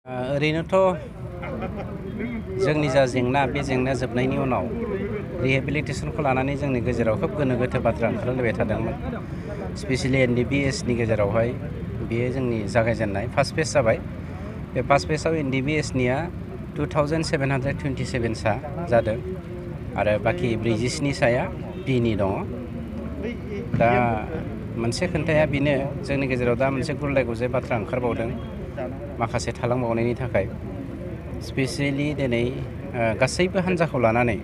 ओरैनोथ' जोंनि जा जेंना बे जेंनाया जोबनायनि उनाव रिहेबिलिटेसनखौ लानानै जोंनि गेजेराव खोब गोनो गोथो बाथ्रा ओंखारलायबाय थादोंमोन। स्पेसियेलि NDBSनि गेजेरावहाय बेयो जोंनि जागायजेननाय फार्स्ट फेज जाबाय। बे फार्स्ट फेजआव NDBSनिया 2727 सा जादों आरो बाखि 47 साया पिनि दङ। दा मोनसे खोन्थाया बेनो जोंनि गेजेराव दा मोनसे गुलाय गुजाय बाथ्रा ओंखारबावदों माखासे थालांबावनायनि थाखाय। स्पेसियेलि दिनै गासैबो हान्जाखौ लानानै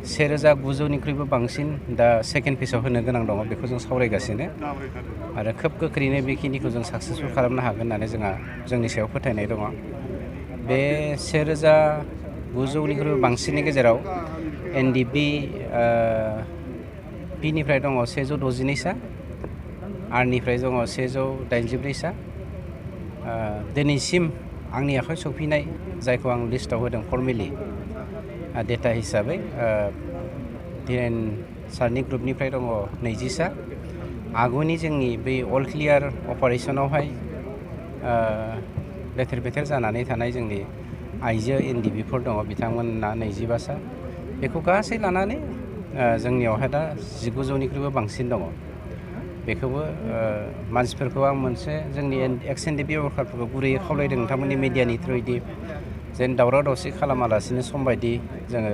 1900निख्रुइबो बांसिन दा सेकेन्ड फेजआव होनो गोनां दङ, बेखौ जों सावरायगासिनो आरो खोब गोख्रैनो बेखिनिखौ जों साक्सेसफुल खालामनो हागोन होननानै जोंनि सायाव फोथायनाय दङ। बे 1900निख्रुइबो बांसिननि गेजेराव NDB पिनिफ्राय दङ 162 सा, आरनिफ्राय दङ 184 सा। दिनैसिम आंनि आखायाव सफैनाय जायखौ आं लिस्टआव होदों फर्मेलि डेटा हिसाबै धीरेन सारनि ग्रुपनिफ्राय दङ 20 सा। आगुनि जोंनि बै अल क्लियार अपारेशनावहाय लेथेर फेथेर जानानै थानाय जोंनि आइजो NDBफोर दङ, बिथांमोनना 25 सा। बेखौ गासै लानानै जोंनियावहाय दा 1900निख्रुइबो बांसिन दङ। बेखौबो मानसिफोरखौ आं मोनसे जोंनि एक्स NDB वर्कारफोरखौ गुरैयै खावलायदों नोंथांमोननि मिडियानि थ्रुयैदि जेन दावराव दावसि खालामालासिनो सम बायदि जोङो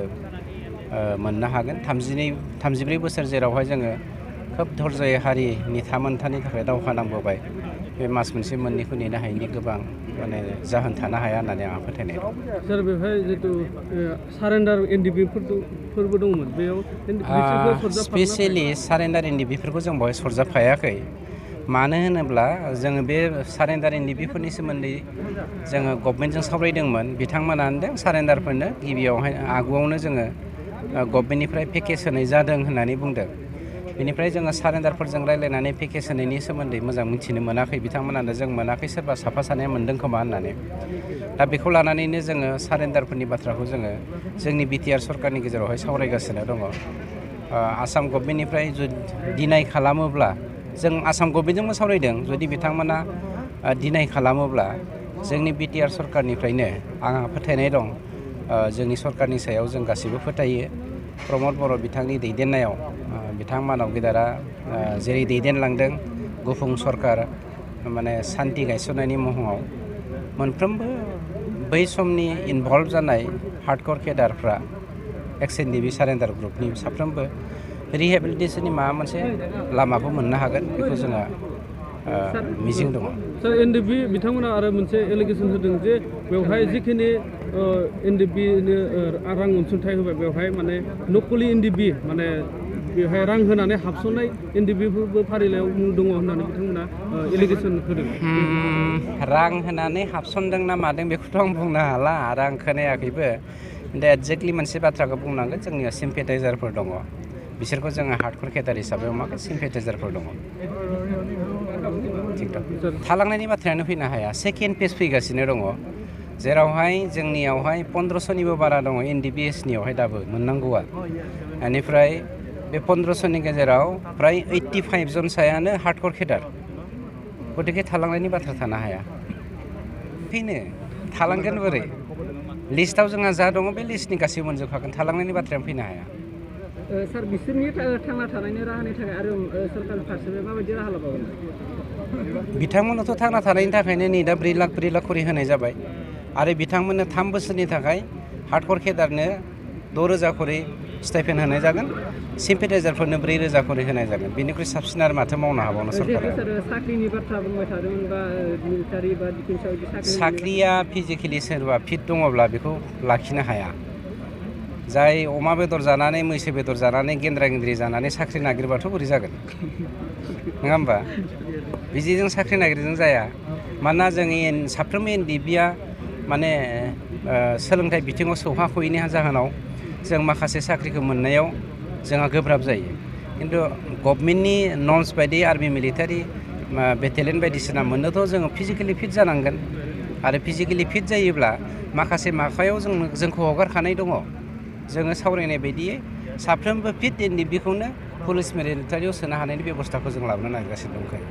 मोननो हागोन। 34 बोसोर जेरावहाय जोङो खोब धर्जयै हारिनि थामोन्थानि थाखाय दावहा नांबोबाय, बे मास मोनसे मोननैखौ नेनो हायैनि गोबां जाहोन थानो हाया होननानै आंहा फोथायनाय दं। सार, बेवहाय जितु सारेन्डार NDBफोरबो दंमोन, बेयाव स्पेसियेलि सारेन्डार NDBफोरखौ जों बेवहाय सरजाबफायाखै। मानो होनोब्ला जोङो बे सारेन्डार NDBफोरनि सोमोन्दै जोङो गभर्नमेन्टजों सावरायदोंमोन। बिथांमोना होनदों सारेन्डारफोरनो गिबियावहाय आगुआवनो जोङो गभर्नमेन्टनिफ्राय पेकेज होनाय जादों होननानै बुंदों। बेनिफ्राय जोङो सारेन्डारफोरजों रायज्लायनानै पेकेज होनायनि सोमोन्दै मोजां मिथिनो मोनाखै। बिथांमोनानो जों मोनाखै, सोरबा साफा सानैया मोन्दों खोमा होननानै। दा बेखौ लानानैनो जोङो सारेन्डारफोरनि बाथ्राखौ जोङो जोंनि BTR सरकारनि गेजेरावहाय सावरायगासिनो दङ। आसाम गभर्नमेन्टनिफ्राय जुदि डिनाय खालामोब्ला, जों आसाम गभर्नमेन्टजोंबो सावरायदों, जुदि बिथांमोना डिनाय खालामोब्ला जोंनि BTR सरकारनिफ्रायनो आंहा फोथायनाय दं, जोंनि सरकारनि सायाव जों गासैबो फोथायो। प्रमद बर' बिथांनि दैदेननायाव बिथां मानब गेदारा जेरै दैदेनलांदों गुफुं सरकार सान्थि गायसननायनि मुङाव मोनफ्रोमबो बै समनि इनभल्भ जानाय हार्डकर केडारफ्रा एक्स NDB सारेन्डार ग्रुपनि साफ्रोमबो रिहेबिलिटेसननि माबा मोनसे लामाखौ मोननो हागोन, बेखौ जोंहा मिजिं दङ। सार, NDB बिथांमोना आरो मोनसे एलिगेसन होदों जे बेवहाय जिखिनि NDBनो रां अनसुंथाइ होबाय, बेवहाय नकलि NDB बेवहाय रां होनानै हाबसननाय NDBफोरबो फारिलाइयाव मुं दङ होननानै बिथांमोना एलिगेसन होदों। रां होनानै हाबसनदों ना मादों बेखौथ' आं बुंनो हाला आरो आं खोनायाखैबो। दा एक्जेक्टलि मोनसे बाथ्राखौ बुंनांगोन, जोंनिया सिम्पेटाइजारफोर दङ, बिसोरखौ जोङो हार्डकर केडार हिसाबै माखासे सिम्पेटाइजारफोर दङ। थिग दं, थालांनायनि बाथ्रायानो फैनो हाया। सेकेन्ड फेज फैगासिनो दङ, जेरावहाय जोंनियावहाय 1500निबो बारा दङ NDBSनियावहाय दाबो मोननांगौआ। बेनिफ्राय बे 1500नि गेजेराव फ्राय 85 जन सायानो हार्डकर केडार। गतिके थालांनायनि बाथ्रा थानो हाया। फैनो थालांगोन बोरै? लिस्टआव जोंहा जा दङ बे लिस्टनि गासैबो मोनजोबखागोन, थालांनायनि बाथ्रायानो फैनो हाया। सार, बिसोरनि थांना थानायनि राहानि थाखाय आरो सरकारनि फारसे माबायदि राहा लाबावगोन? बिथांमोननोथ' थांना थानायनि थाखायनो नै दा 4 लाख खरि होनाय जाबाय आरो बिथांमोननो 3 बोसोरनि थाखाय हार्डकर केडारनो 6000 खरि स्टाइपेन्ड होनाय जागोन, सिम्पेटाइजारफोरनो 4000 खरि होनाय जागोन। बेनिख्रुइ साबसिन आरो माथो मावनो हाबावनो सरकारा? साख्रिनि बाथ्रा बुंबाय थादोंमोन, बा मिलिटारि बा डिफेन्सआव साख्रिया फिजिकेलि सोरबा फिट दङब्ला बेखौ लाखिनो हाया। जाय अमा बेदर जानानै, मैसो बेदर जानानै, गेन्द्रा गेन्द्रि जानानै साख्रि नागिरबाथ' बोरै जागोन? नङा होमबा? बिदिजों साख्रि नागिरजों जाया। मानोना जोंनि साफ्रोमबो NDBआ सोलोंथाइ बिथिङाव सौहाख'यैनि जाहोनाव जों माखासे साख्रिखौ मोननायाव जोंहा गोब्राब जायो। खिन्थु गभर्नमेन्टनि नर्म्स बायदि आर्मि मिलिटारि बेटेलियन बायदिसिना मोननोथ' जोङो फिजिकेलि फिट जानांगोन आरो फिजिकेलि फिट जायोब्ला माखासे माबायाव जोंखौ हगारखानाय दङ। जोङो सावरायनाय बायदियै साफ्रोमबो फिट NDBखौनो पुलिस मिलिटारियाव सोनो हानायनि बेबस्थाखौ जों लाबोनो नागिरगासिनो दंखायो।